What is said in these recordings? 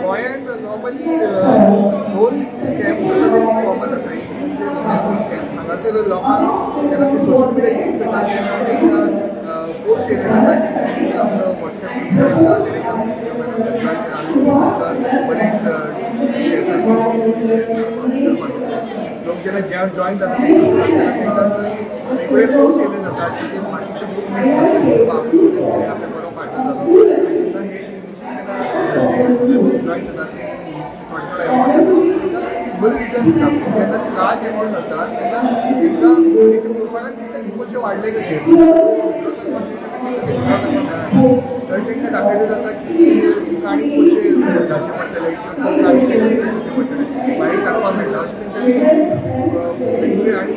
गोंयांत नॉर्मली दोन स्कॅम्स आसा ते कॉमन आसा. एक इन्वेस्टमेंट स्कॅम, हांगासर लोकांक जेन्ना ते सोशल मिडिया यूज करता तेन्ना तांकां पोस्ट येयल्ले जाता की आमचो व्हॉट्सएप जॉयन करा, टेलिग्राम जॉयन करा, तुमकां बरें शेर्सांनी करपाक. लोक जेन्ना जॉयन जाता तेन्ना तांकां थंय वेगवेगळे पोस्ट येयल्ले जाता की ते बाकीचे ग्रुप मेट्स आसता आपल्या बरो फायदो जालो तेन्ना हे जॉयन जाता ते थोडे थोडे अमावंट तांकां बरी रिटर्न दिता. जेन्ना ते लार्ज अमावंट जाता तेन्ना तांकां तेच्या प्रोफायलान दिसता की पयशे वाडले कशे, विड्रॉ करपाक तेन्ना तांकां ते विड्रॉ करपाक मेळना. थंय तांकां दाखयलें जाता की तुमकां आनी पयशे घालचे पडटले किंवा तुमकां आनी टॅक्सी करचे पडटले, मागीर काडपाक मेळटा अशें तेंच्यांनी वेगवेगळे आनी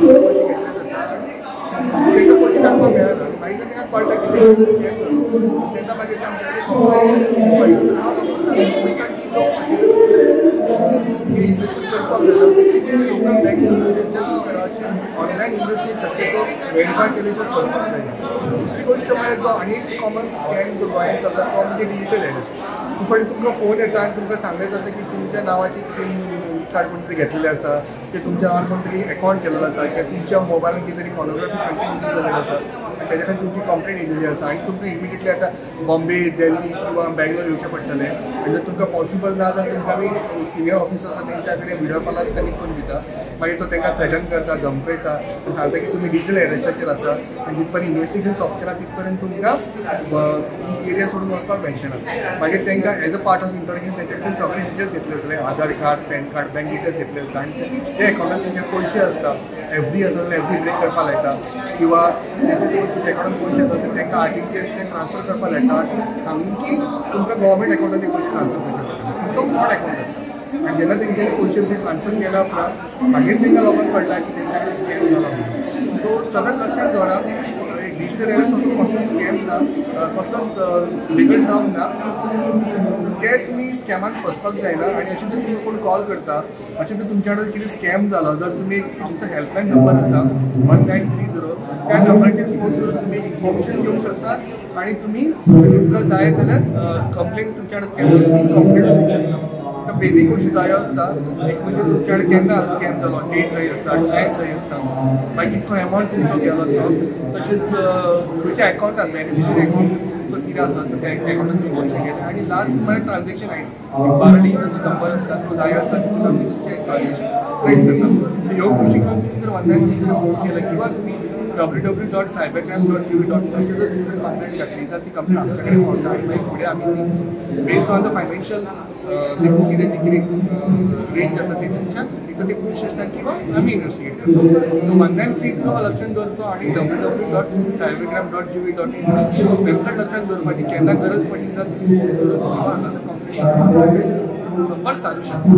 पयशे घेतले जाता आनी तांकां पयशे काडपाक मेळना. मागीर तांकां कळटा की तेंकां स्कॅम जालो तेन्ना मागीर ते आमच्या कडेन कंप्लेन. हांव लोकांक सांगता की लोक इन्वेस्टमेंट करपाक जाय ते कितें लोकल बँक्स आसा तेंच्या थ्रू करा, अशें ऑनलायन इन्वेस्टमेंट शक्यतो वेरीफाय केले शिवाय करपाक जायना. दुसरी गोश्ट म्हळ्यार जो आनी एक कॉमन स्कॅम जो गोंयांत चलता तो म्हणजे डिजीटल एरेस्ट. खूब फावटी तुमकां फोन येता आनी तुमकां सांगलें जाता की तुमच्या नांवाची एक सीम कार्ड कोण तरी घेतलेलें आसा, की तुमच्या नांवार कोण तरी अकावंट केलेलो आसा, किंवा तुमच्या मोबायलान कितें तरी पॉर्नोग्राफी कंटेंट यूज जाल्लें आसा आनी तेज्या खातीर तुमची कंप्लेन येयलेली आसा आनी तुमकां इमिडिएटली आतां बॉम्बे, दिल्ली किंवा बेंगलोर येवचें पडटलें आनी जर तुमकां पॉसिबल ना जाल्यार तुमकां आमी सिनियर ऑफिसर आसा तेंच्या कडेन विडियो कॉलार कनेक्ट करून दिता. मागीर तो तांकां थ्रेटन करता, धमकयता आनी सांगता की तुमी डिजीटल एरेस्टाचेर आसा आनी जितपर्यंत इन्वेस्टिगेशन सोंपचें ना तितपर्यंत तुमकां एरिया सोडून वचपाक मेळचें ना. मागीर तांकां as a part of interrogation तेंच्या कडेन सगळे डिटेल्स घेतले वतले, Aadhaar card, PAN card, bank details घेतले वता आनी ते अकावंटान तेंचे पयशे आसता, एफडी आसा जाल्यार एफडी ब्रेक करपाक लायता किंवा तेंचे समज तुमच्या अकावंटान पयशे आसा तर तांकां आरटीजीएस ते ट्रान्सफर करपाक लायता सांगून की तुमकां गव्हर्मेंट अकावंटान ते पयशे ट्रान्सफर करचे पडटा. तो फ्रॉड अकावंट आसता आनी जेन्ना तेंच्यांनी पयशे ट्रान्सफर केल्या उपरांत मागीर तांकां लोकांक कळटा की तेंच्या कडेन स्कॅम जाला म्हणून. सो सदांच लक्षांत दवरा, डिजीटल एरेस्ट असो कसलोच स्कॅम ना, कसलोच लिगल टर्म ना, ते तुमी स्कॅमाक फसपाक जायना. आनी अशें जर तुमकां कोण कॉल करता, अशें जर तुमच्या कडेन कितें स्कॅम जालो जर तुमी आमचो हेल्पलायन नंबर आसा 1930, त्या नंबराचेर फोन करून तुमी इन्फॉर्मेशन घेवंक शकता आनी तुमी तुमकां जाय जाल्यार कंप्लेन तुमच्या कडेन स्कॅम जालो कंप्लेन दिवंक शकता. बेजीक गोश्टी जायो आसता, एक म्हणजे तुमच्या कडेन केन्ना स्कॅम जालो, डेट जाय आसता, टायम जाय आसता, मागीर कितको एमावंट तुमचो गेलो तो, तशेंच खंयच्या अकावंटान बेनिफिशरी अकावंट तुमचो कितें आसलो तर त्या अकावंटान तुमी पयशे गेले आनी लास्ट म्हळ्यार ट्रान्झेक्शन आयडी, 12 डिजीटाचो नंबर आसता तो जाय आसता तितून आमी तुमचें ट्रान्झेक्शन ट्रॅक करता. ह्यो गोश्टी करून तुमी जर 1930 फोन केलो किंवा तुमी www.cybercrime.gov.in जर तुमी जर कंप्लेन घातली जाल्यार ती कंप्लेन आमच्या कडेन पावता आनी मागीर फुडें आमी ती बेस्ड ऑन the financial ते कितें ती कितें रेंज आसा ती तुमच्या तितून ते पुलीस स्टेशनाक किंवा आमी इन्वेस्टिगेट करता. सो 1930 हो लक्षांत दवरचो आनी www.cybercrime.gov.in website लक्षांत दवरपाची, केन्ना गरज पडली जाल्यार तुमी फोन करून किंवा हांगासर कंप्लेन संपर्क सादूंक शकता.